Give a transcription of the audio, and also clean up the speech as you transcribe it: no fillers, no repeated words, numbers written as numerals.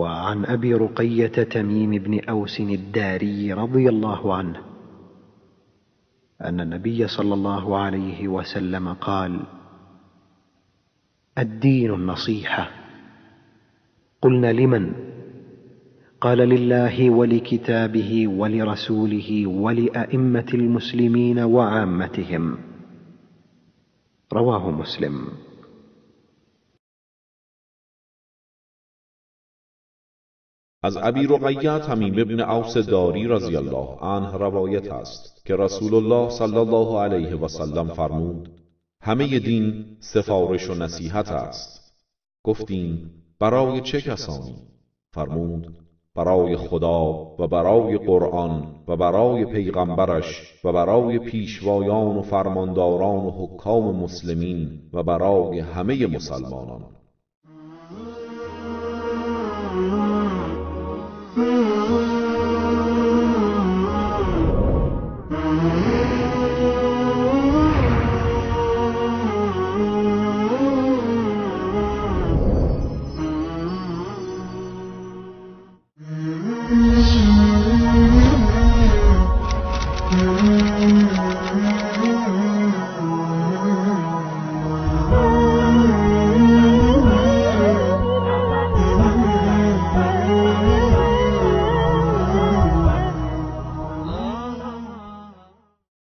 وعن أبي رقية تميم بن أوس الداري رضي الله عنه أن النبي صلى الله عليه وسلم قال: الدين النصيحة. قلنا: لمن؟ قال: لله ولكتابه ولرسوله ولأئمة المسلمين وعامتهم. رواه مسلم. از ابی رقیه تمیم ابن اوس داری رضی الله عنه روایت است که رسول الله صلی الله علیه و سلم فرمود: همه دین سفارش و نصیحت است. گفتیم: برای چه کسانی؟ فرمود: برای خدا و برای قرآن و برای پیغمبرش و برای پیشوایان و فرمانداران و حکام مسلمین و برای همه مسلمانان.